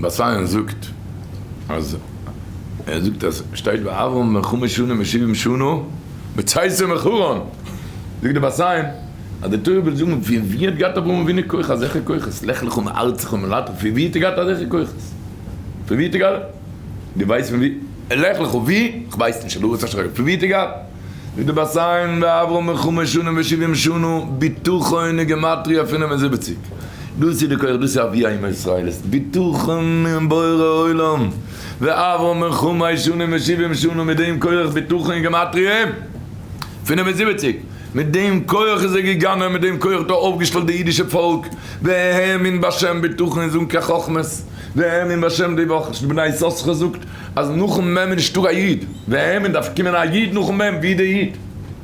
בת עין זאגט אז ער זאגט אז שטייט ואברהם בן חמש שנים ושבעים שנה בצאתו מחרן, זאגט די בת עין אז די תורה וויל זאגן פון ווי האט געהאט אברהם אבינו כח אזעלכע כוחות, לך לך מארצך וממולדתך, פון ווי האט ער געהאט אזעלכע כוחות? פון ווי האט ער געהאט? דו ווייסט פון ווי? לך לך ווי? כ'ווייס נישט, אל הארץ אשר אראך, פון ווי האט ער געהאט? זאגט די בת עין ואברהם בן חמש שנים ושבעים שנה בטחון איז גמטריא 75, דאס איז די כח, דאס איז אבי האומה הישראלית, בטחון אין בורא עולם, ואברהם בן חמש שנים ושבעים שנה מיט דעם כח בטחון איז גמטריא 75, מיט דעם כח איז ער געגאנען, מיט דעם כח האט ער אויפגעשטעלט די אידישע פאלק, והאמין בהשם בטחון איז אן קיין חכמות, והאמין בהשם די וואך בני יששכר זאגט אז נאכן מ' איז נישטא א י', והאמין דארף קומען א י' נאכן מ', ווי די י'?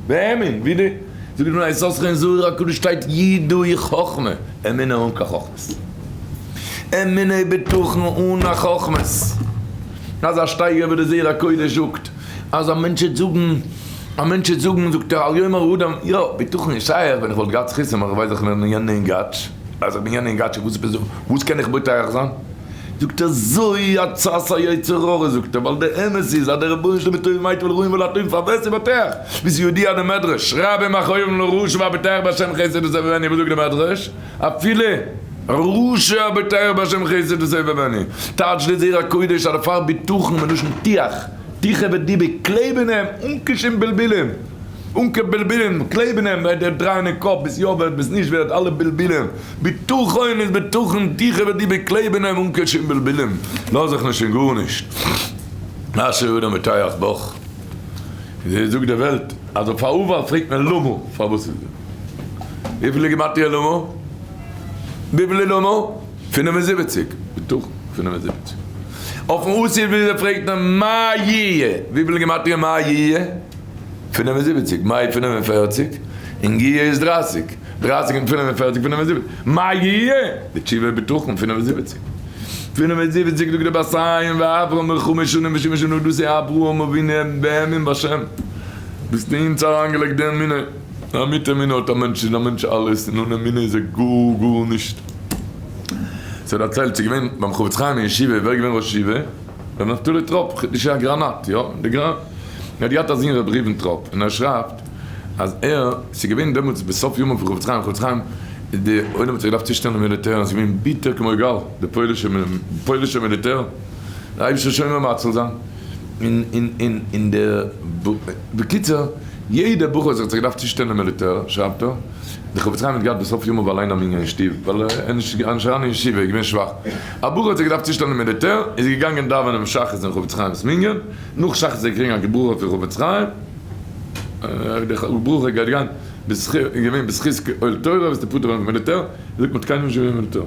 והאמין, ווי די, זאגט די בני יששכר אין זוהר הקדוש שטייט ידעו חכמה, אמונה אן קיין חכמות, אמונה איז בטחון אן א חכמות, אזא שטייגער ווי די זוהר הקדוש זאגט אז א מענטש וועט זאגן, א מענטש וועט זאגן זאגט ער אל יאמר האדם יא, בטחון איז שייך ווען איך וואלט געהאט זכותים אבער איך ווייס דאך איך בין יענע אינגאטש, אז איך בין יענע אינגאטש וואס וואס קען איך בוטח זיין? זאגט ער זוהי עצת היצר הרע זאגט ער ווייל די אמת איז אז דער רבונו של עולם איז טוב ומייטיב לרעים ולטובים פארווער ס'בוטח ווי ס'איז ידוע די מדרש רבים מכאובים לרשע והבוטח בהשם חסד יסובבנו וואס זאגט די מדרש אפילו רשע הבוטח בהשם חסד יסובבנו טייטש די זרע קודש אז דערפאר בטחון מלשון טיח טיחה ודיבוק קלעב אין אים אן קיין שום בלבולים אן קיין בלבולים קלעב אין אים וועט ער דרייען אין קאפ ביסט יא ווערט ביסט נישט ווערט אלע בלבולים בטחון איז בטחון, תיכף וועט די בקלעבן אים אן קיין שום בלבולים, לאז זיך נישט פון גארנישט, אשר אדם בוטח בך, אזוי זאגט די וועלט, אז אויף א עבר פרעגט מען למה, פארוואס איז דא? וויפיל איז גימטריא למה? וויפיל איז למה? 75, בטחון, 75. אויפן עתיד וויאזוי פרעגט מען מה יהיה? וויפיל איז גימטריא מה יהיה? 75, מה איז 45, און יהיה איז 30. דרייסיג און פינף און פערציג פינף און זיבעציג, מה יהיה? די תשובה איז בטחון 75. 75 זאגט די בת עין ואברהם בן חמש שנים ושבעים שנה דאס איז אברהם אבינו והאמין בהשם. דאס האט אונז אריינגעלייגט די אמונה, א מיט אמונה האט א מענטש איז א מענטש אלעס און אן אמונה איז ער גאר גארנישט. ס'דערציילט ס'איז געווען ביים חפץ חיים אין ישיבה, ווער איז געווען ראש ישיבה? ר' נפתלי טראפ, חידושי הגרנט, יא, די גרנט. ער האט געהאט א זון ר' ראובן טראפ און ער שרייבט אז ער, ס'איז געווען דעמאלטס בסוף ימיו פון חפץ חיים, חפץ חיים די עולם האט זיך געדארפט צושטעלן אין מיליטער און ס'איז געווען ביטער כמו גאל, די פוילישע פוילישע מיליטער, די אייבישטער שומר ומציל זיין, און און און און די בקיצור יעדע בחור האט זיך געדארפט צושטעלן אין מיליטער, שרייבט ער, די חפץ חיים האט געהאט בסוף ימיו אליין א מנין אין שטוב, ווייל ער איז נישט אריין אין ישיבה, ער איז געווען שוואך, א בחור האט זיך געדארפט צושטעלן אין מיליטער, איז געגאנגען דאווענען שחרית אין חפץ חיים'ס מנין, נאך שחרית האט ער געקריגן א ברכה פון חפץ חיים. ברוך גייט גיין געווען בזכות עול תורה וועסטו פטור ווערן פון מיליטער, זאגט מען האט קיינעם נישט גענומען אין מיליטער,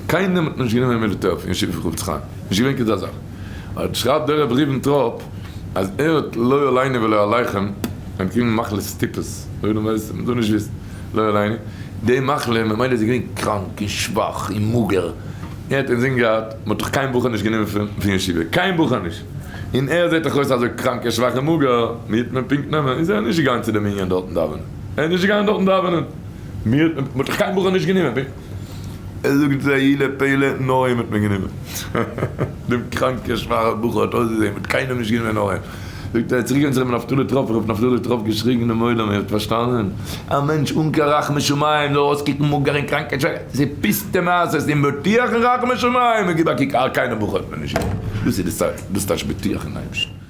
קיינעם האט מען נישט גענומען אין מיליטער פון ישיבה פון חפץ חיים, נישט געווען כזה זאך, אבער שרייבט דער רב ראובן טראפ אז ער האט לא עלינו ולא עליכם אנטקעגן מחלת טיפוס, אויב דו ווייסט, מען זאל נישט וויסן, לא עלינו, די מחלה ממילא איז ער געווען קראנק און שוואך און מאגער, ער האט אינזין געהאט, מען האט דאך קיין בחור נישט גענומען פון ישיבה, קיין בחור נישט. און ער זעט דאך אויס אזוי קראנק און שוואך און מאגער, מיר וועט מען פונקט נעמען, איז ער נישט געגאנגען צו די מנין דארטן דאווענען, ער איז נישט געגאנגען דארטן דאווענען, מיר האט מען, מען האט דאך קיין בחור נישט גענומען, ער זאגט זה הילא פלא, נאר אים האט מען גענומען, דעם קראנקע שוואכע בחור האט אויסגעזען, מען האט קיינעם נישט גענומען נאר אים, זאגט ער, איז צוריק געגאנגען צו רבי נפתלי טראפ, רבי נפתלי טראפ געשריגן דעם עולם, איר האט פארשטאנען? א מענטש אן קיין רחמי שמים זאל אויסקוקן מאגער און קראנק און שוואך, ס'איז פיסטע מעשות, און בטוח אין רחמי שמים, און גיב א קוק, קיינעם בחור האט מען נישט גענומען, דאס איז די סייט, דאס טייטש בטוח אין אייבערשטן.